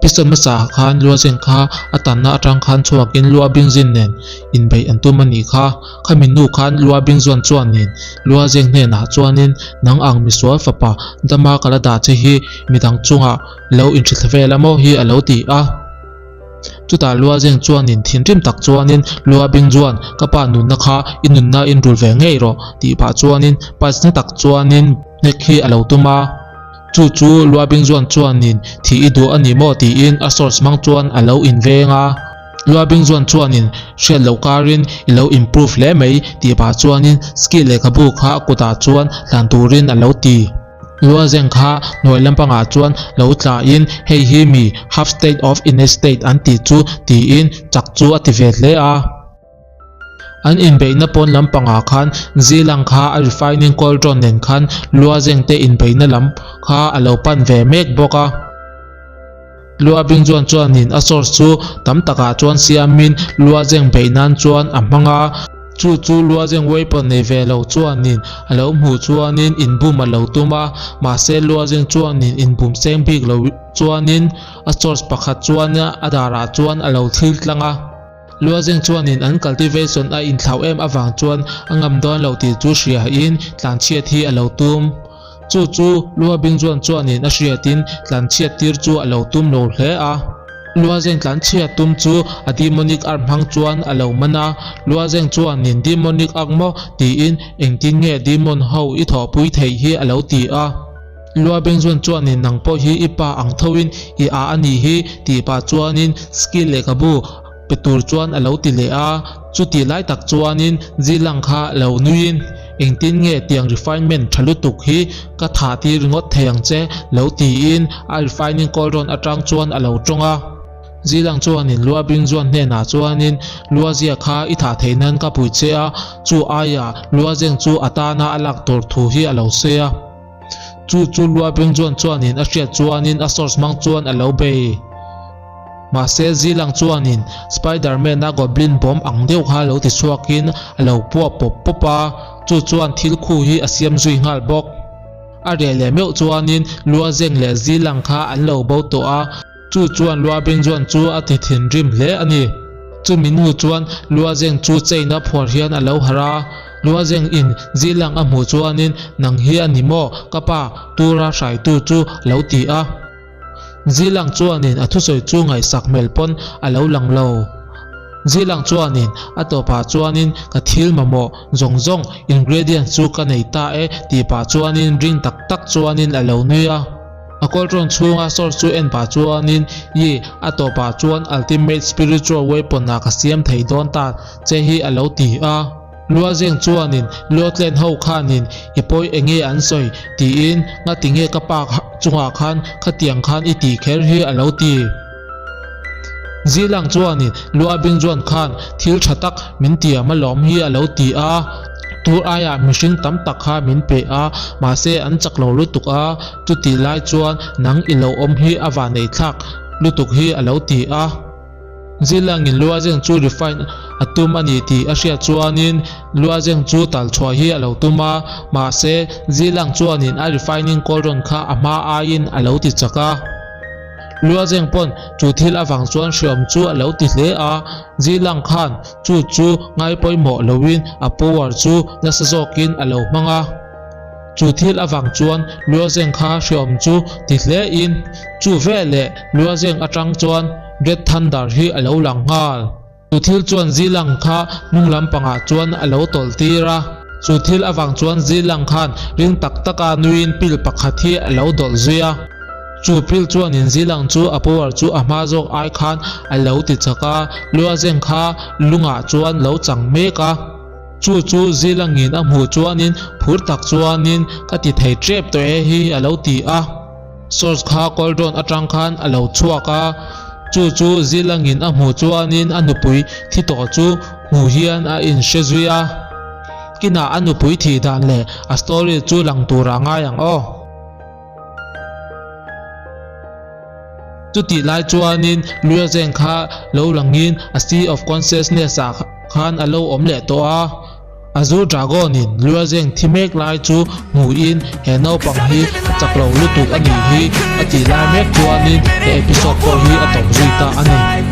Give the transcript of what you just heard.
Episode hmasa ah khan Luazeng kha a tanna atang khan chhuakin Lua Bingzin nen inbeih an tum a nih kha. Khami hnu khan Lua Bingzuan chuanin Luazeng hnenah chuanin nang ang misual fapa dama ka la dah che hi midang chungah lo inhrithla vel a maw hi a lo ti a. Chutah Luazeng chuanin thinrim tak chuanin Lua Bingzuan ka pa nunna kha i nunna in rul ve ngei rawh tih pah chuanin punch na tak chuanin hnek hi a lo tum a. Chu chu Luabingzuan chuanin thih i duh a ni maw tiin a source hmang chuan a lo inveng a. Luabingzuan chuanin hriat loh karin i lo improve hle mai tih pah chuanin skill lehkhabu kha a kutah chuan hlan turin a lo ti. Luazeng kha hnuai lampangah chuan lo tlain hei hi mi half state of innate state an tih chu tiin chak chu a ti ve hle a. An inbeihna pawn lampangah khan Zilang kha a refining cauldron nen khan Luazeng te inbeihna lam kha a lo pan ve mek bawk a. Luabing chuan chuanin a source chu tam takah chuan siamin Luazeng beih nan chuan a hmang a. Chu chu Luazeng weapon nei ve lo chuanin a lo hmuh chuanin inbum a lo tum a, mahse Luazeng chuanin inbum seng bik lo chuanin a source pakhat chuan a darah chuan a lo thil tlang a. Luazeng chuanin an cultivation a inthlauh em avang chuan a ngam dawn lo tih chu hriain tlanchhiat hi a lo tum. Chu chu Luabing chuan chuanin a hriatin tlanchhiat tir chu a lo tum lo hle a. Luazeng tlanchhiat tum chu a demonic arm hmang chuan a lo man a. Luazeng chuanin demonic arm maw tiin engtin nge demon ho i thawhpui theih hi a lo ti a. Luabeng chuan chuanin nang pawh hi i pa ang thoin i a a nih hi tih pah chuanin skill lehkhabu pe tur chuan a lo ti leh a, chutih lai tak chuanin Zilang kha lo nuiin engtin nge tiang refinement tha lutuk hi ka thah tir ringawt thei ang che lo tiin a refining cauldron atang chuan a lo tawng a. Zilang chuanin Luabing chuan hnenah chuanin Luazia kha i thah theih nan ka pui che a, chu aiah Luazeng chu a tana a lak tur thu hi a lo sawi a. Chu chu Luabing chuan chuanin a hriat chuanin a source hmang chuan a lo bei. Mahse Zilang chuanin Spiderman-a Goblin bomb ang deuh kha lo ti chhuakin a lo puah pawp pawp a, chu chuan thil khu hi a siam zui nghal bawk. A reh leh meuh chuanin Luazeng leh Zilang kha an lo bo tawh a. Chu chuan Luabing chuan chu a ti thinrim hle a ni. Chumi hnu chuan Luazeng chu chain a phuar hian a lo harh a. Luazeng in Zilang a hmuh chuanin nang hi a ni maw ka pa tura hraitu chu lo ti a. Zilang chuanin a thusawi chu ngaihsak hmel pawn a lo lang lo. Zilang chuanin a tawpah chuanin ka thil mamawh zawng zawng ingredients chu ka nei ta e tih pah chuanin ring tak tak chuanin a lo nui a. A cauldron chhunga source chu en pah chuanin i a tawpah chuan ultimate spiritual weapon ah ka siam thei dawn ta che hi a lo ti a. Luazeng chuanin Lotlen ho khanin i pawi enge an sawi tiin ngatinge ka pa chungah khan khatiang khan i tih kher hi a lo ti. Zilang chuanin Luabing chuan khan thil tha tak min tiam alawm hi a lo ti a. Tur aiah mihring tam tak kha min pe a, mahse an chak lo lutuk a, chutih lai chuan nang i lo awm hi a vaneihthlak lutuk hi a lo ti a. Zilangin Luazeng chu refine a tum a ni tih a hriat chuanin Luazeng chu tal chhuah hi a lo tum a, mahse Zilang chuanin a refining cauldron kha a hma aiin a lo ti chak a. Luazeng pawn chu thil avang chuan hriawm chu a lo ti hle a, Zilang khan chu chu ngai pawimawh loin a power chu nasa zawkin a lo hmang a. Chu thil avang chuan Luazeng kha hriawm chu ti hle in chu veleh Luazeng atang chuan Red Thunder hi a lo lang nghal. Chu thil chuan Zilang kha hnung lampangah chuan a lo tawlh tir a. Chu thil avang chuan Zilang khan ring tak taka nuiin pil pakhat hi a lo dawlh zui a. Chu pil chuanin Zilang chu a power chu a hma zawk ai khan a lo ti chak a, Luazeng kha lungah chuan lo chang mek a. Chu chu Zilangin a hmuh chuanin phur tak chuanin ka ti thei tep tawh e hi a lo ti a. Source kha cauldron atang khan a lo chhuak a, chu chu Zilangin a hmuh chuanin a nupui thi tawh chu hmuh hian a inhre zui a. Kinah a nupui thih dan leh a story chu lang turah ngai ang aw. Chutih lai chuanin Luazeng kha lo langin a Sea of Consciousness ah khan a lo awm leh tawh a. Azure Dragon in Luazeng thi mek lai chu hmuhin he naupang hi a chak lo lutuk a nih hi a tih lai mek chuanin he episode pawh hi a tawp zui ta a ni.